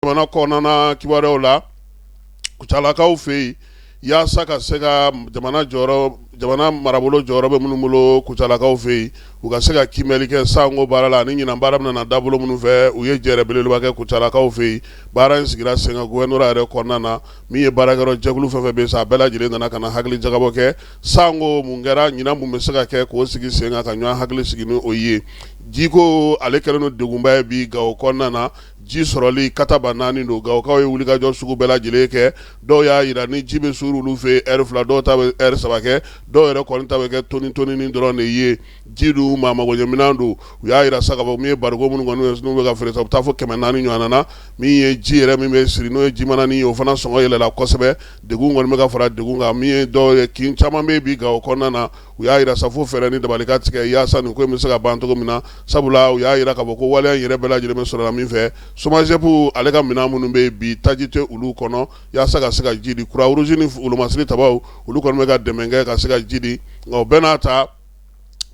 Jamana kɔnɔna kibaruyaw la, Kucalakaw fɛ yen, yaasa ka se ka jamana jɔyɔrɔ, jamana marabolo jɔyɔrɔ bɛ minnu bolo Kucalakaw fɛ yen, u ka se ka kiimɛli kɛ sanko baara la ani ɲinan baara bɛna na dabolo minnu fɛ, u ye jɛrɛ belebeleba kɛ Kucalakaw fɛ yen. Baara in sigira sen kan gouvernorat yɛrɛ kɔnɔna na. Min ye baarakɛyɔrɔ jɛkulu fɛn fɛn bɛ yen sa, a bɛɛ lajɛlen nana ka na hakili jagabɔ kɛ sanko mun kɛra ɲinan, mun bɛ se ka kɛ k'o sigi sen kan, ka ɲɔgɔn hakili sigi ni o ye. Jiko, ale kɛlen don degunba ye bi Gawo kɔnɔna na. Ji sɔrɔli kataba naani don. Gawokaw ye wulikajɔ sugu bɛɛ lajɛlen kɛ. Dɔw y'a jira ni ji bɛ suuru olu fɛ ɛri 2, dɔw ta bɛ ɛri 3 kɛ, dɔw yɛrɛ kɔni ta bɛ kɛ toni toninin dɔrɔn de ye. Ji dun, maa magoɲɛminɛn don. U y'a jira sa k'a fɔ min ye bariko minnu kɔni n'u bɛ ka feere sa, u bɛ taa fo 400 ɲɔgɔn na. Min ye ji yɛrɛ min bɛ siri, n'o ye jimananin ye, o fana sɔngɔ yɛlɛla kosɛbɛ. Degun kɔni bɛ ka fara degun kan. Min ye dɔw ye, kin caman bɛ bi Gawo kɔnɔna na, u y'a jira sa fo fɛɛrɛ ni dabali ka tigɛ yaasa nin ko in bɛ se ka ban cogo min na, sabula u y'a jira k'a fɔ ko waleya in yɛrɛ bɛɛ lajɛlen bɛ sɔrɔ min fɛ, SOMAGEP ale ka minɛn minnu bɛ yen bi, taji tɛ olu kɔnɔ yaasa ka se ka ji di. Croix-Rouge ni wolomasiri tabaw, olu kɔni bɛ ka dɛmɛ kɛ ka se ka ji di, nka o bɛɛ n'a ta,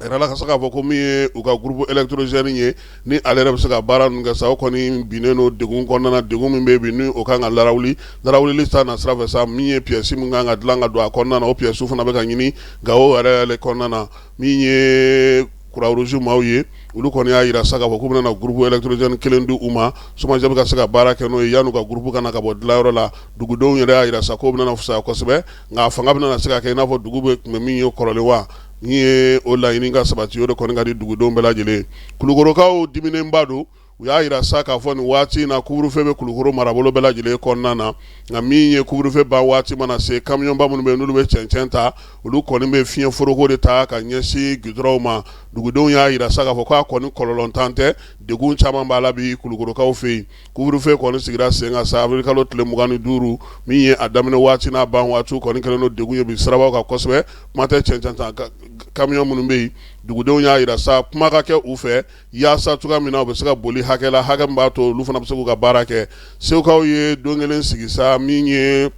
a yirala ka se k'a fɔ ko min ye u ka groupe électrogène ye, ni ale yɛrɛ bɛ se ka baara ninnu kɛ sa, o kɔni binnen don degun kɔnɔna na. Degun min bɛ bi, ni o kan ka larawuli, larawulili ta na sira fɛ sa, min ye pièce min kan ka dilan ka don a kɔnɔna na, o pièce fana bɛ ka ɲini Gawo yɛrɛ kɔnɔna na. Min ye Croix-Rouge maaw ye, olu kɔni y'a jira sa k'a fɔ k'u bɛna groupe électrogène kelen di u ma, SOMAGEP ka se ka baara kɛ n'o ye yan'u ka groupe ka na ka bɔ dilanyɔrɔ la. Dugudenw yɛrɛ y'a jira sa k'o bɛna fisaya kosɛbɛ, nka a fanga bɛna se ka kɛ i n'a fɔ dugu bɛ tun bɛ min ye kɔrɔlen wa. Min ye o laɲini ka sabati, o de kɔni ka di dugudenw bɛɛ lajɛlen. Kulukorokaw diminenba don. U y'a jira sa k'a fɔ nin waati in na, couvre-feu bɛ Kulukoro marabolo bɛɛ lajɛlen kɔnɔna na, nka min ye couvre-feu ban waati mana se, kamiyɔnba minnu bɛ yen n'olu bɛ cɛncɛn ta, olu kɔni bɛ fiɲɛ foroko de ta ka ɲɛsin gudɔrɔnw ma. Dugudenw y'a jira sa k'a fɔ k'a kɔni kɔlɔlɔntan tɛ, degun caman b'a la bi Kulukorokaw fɛ yen. Couvre-feu kɔni sigira sen kan sa avril kalo tile 25. Min ye a daminɛ waati n'a ban waati kɔni kɛlen don degun ye bi sirabaw kan kosɛbɛ, kuma tɛ cɛncɛn ta kamiyɔn minnu bɛ yen. Dugudenw y'a jira sa kuma ka kɛ u fɛ yaasa cogoya min na u bɛ se ka boli hakɛ la, hakɛ min b'a to olu fana bɛ se k'u ka baara kɛ. Segukaw ye don kelen sigi sa, min ye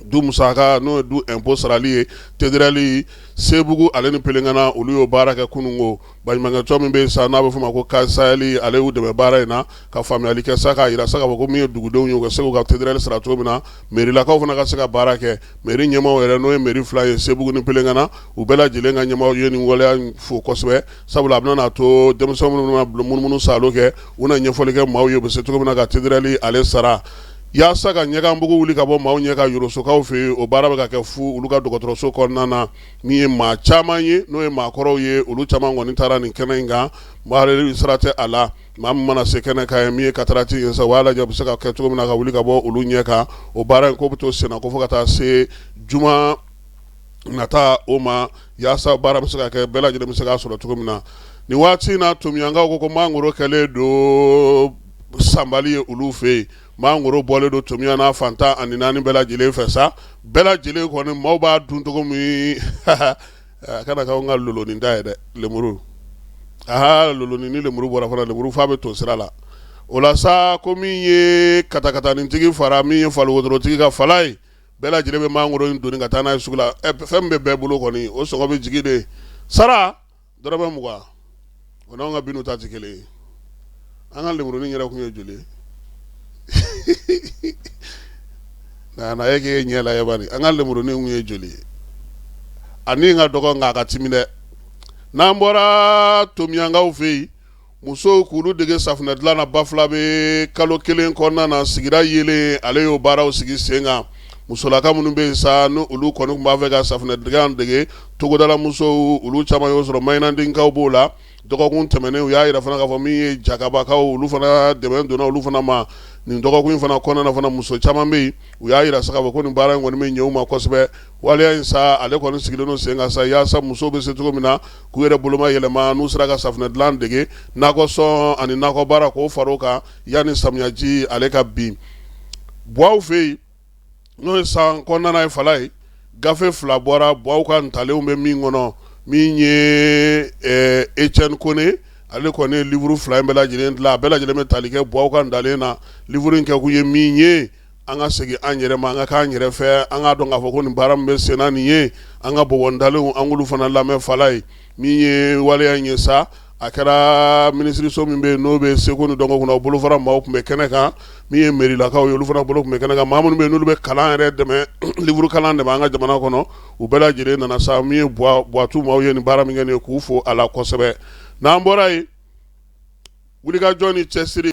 du musaka, n'o ye du impôt sarali ye, TDR Sebugu ale ni Pelengana, olu y'o baara kɛ kununko. Baɲumankɛtɔn min bɛ yen sa, n'a bɛ f'o ma ko Kasayɛli, ale y'u dɛmɛ baara in na ka faamuyali kɛ sa, k'a jira sa k'a fɔ ko min ye dugudenw ye, u ka se k'u ka TDR sara cogo min na, mɛrilakaw fana ka se ka baara kɛ. Mɛri ɲɛmaaw yɛrɛ, n'o ye mɛri fila ye, Sebugu ni Pelengana, u bɛɛ lajɛlen ka ɲɛmaaw ye nin waleya in fo kosɛbɛ, sabula a bɛna n'a to denmisɛn minnu bɛna munumunu saalo kɛ, u na ɲɛfɔli kɛ maaw ye, u bɛ se cogo min na ka TDR ale sara, yaasa ka ɲɛganbugu wuli ka bɔ maaw ɲɛ kan Yorosokaw fɛ yen. O baara bɛ ka kɛ fu olu ka dɔgɔtɔrɔso kɔnɔna na. Min ye maa caman ye, n'o ye maakɔrɔw ye, olu caman kɔni taara nin kɛnɛ in kan. Maa sira tɛ a la, maa min mana se kɛnɛ kan ye, min ye cataracte ye sa, u b'a lajɛ u bɛ se ka kɛ cogo min na ka wuli ka bɔ olu ɲɛ kan. O baara in ko bɛ to senna ko fo ka taa se juma nata o ma, yaasa baara bɛ se ka kɛ, bɛɛ lajɛlen bɛ se k'a sɔrɔ cogo min na. Nin waati in na, Tomiyankaw ko mangoro kɛlen don sanbali ye olu fɛ yen. Mangoro bɔlen don Tomiya n'a fan 14 bɛɛ lajɛlen fɛ sa, bɛɛ lajɛlen kɔni maaw b'a dun cogo min. A kana k'anw ka lolonin ta ye dɛ, lemuru. Aha, lolonin ni lemuru bɔra fana, lemuru fa bɛ to sira la. O la sa, ko min ye katakatanintigi fara min ye faliwotorotigi ka fala ye, bɛɛ lajɛlen bɛ mangoro in doni ka taa n'a ye sugu la. Fɛn min bɛ bɛɛ bolo kɔni, o sɔngɔ bɛ jigin de sara dɔrɔmɛ 20. O n'anw ka binu ta tɛ kelen ye. An ka lemurunin yɛrɛ kun ye joli ye? Na e k'e ɲɛ lajɛ bani, an ka lemurunin kun ye joli ye? A ni ka dɔgɔ, nka a ka timi dɛ. N'an bɔra Tomiyankaw fɛ yen, musow k'olu dege safunɛ dilan na Bafulabe kalo kelen kɔnɔna na, sigida yelen ale y'o baaraw sigi sen kan. Musolaka minnu bɛ yen sa, ni olu kɔni tun b'a fɛ ka safunɛ dilan dege, togodala musow, olu caman y'o sɔrɔ. Mayinadenkaw b'o la. Dɔgɔkun tɛmɛnen, u y'a jira fana k'a fɔ min ye Jakabakaw, olu fana dɛmɛ donna olu fana ma. Nin dɔgɔkun in fana kɔnɔna na fana, muso caman bɛ yen, u y'a jira sa k'a fɔ ko nin baara in kɔni bɛ ɲɛ u ma kosɛbɛ. Waleya in sa, ale kɔni sigilen don sen kan sa, yaasa musow bɛ se cogo min na k'u yɛrɛ boloma yɛlɛma, n'u sera ka safunɛ dilan dege, nakɔsɔn ani nakɔ baara k'o fara o kan yanni samiyaji ale ka bin. Buwaw fɛ yen, n'o ye san kɔnɔna ye, fala ye, gafe fila bɔra Buwaw ka ntalenw bɛ min kɔnɔ. Min ye Etienne Kone, ale kɔni ye livre fila in bɛɛ lajɛlen dilan. A bɛɛ lajɛlen bɛ tali kɛ Buwaw ka ntalen na. Livre in kɛkun ye min ye, an ka segin an yɛrɛ ma, an ka k'an yɛrɛ fɛ, an k'a dɔn k'a fɔ ko nin baara min bɛ sen na nin ye, an ka bɔbɔ ntalenw, an k'olu fana lamɛn. Fala ye, min ye waleya in ye sa, A kɛra minisiriso min bɛ yen n'o bɛ seko ni dɔnko kunna, o bolofara maaw tun bɛ kɛnɛ kan. Min ye mairilakaw ye, olu fana bolo tun bɛ kɛnɛ kan. Maa minnu bɛ yen n'olu bɛ kalan yɛrɛ dɛmɛ, livre kalan dɛmɛ an ka jamana kɔnɔ, u bɛɛ lajɛlen nana sa. Min ye Buwatu maaw ye nin baara min kɛ nin ye, k'u fo a la kosɛbɛ. N'an bɔra yen, wulikajɔ ni cɛsiri.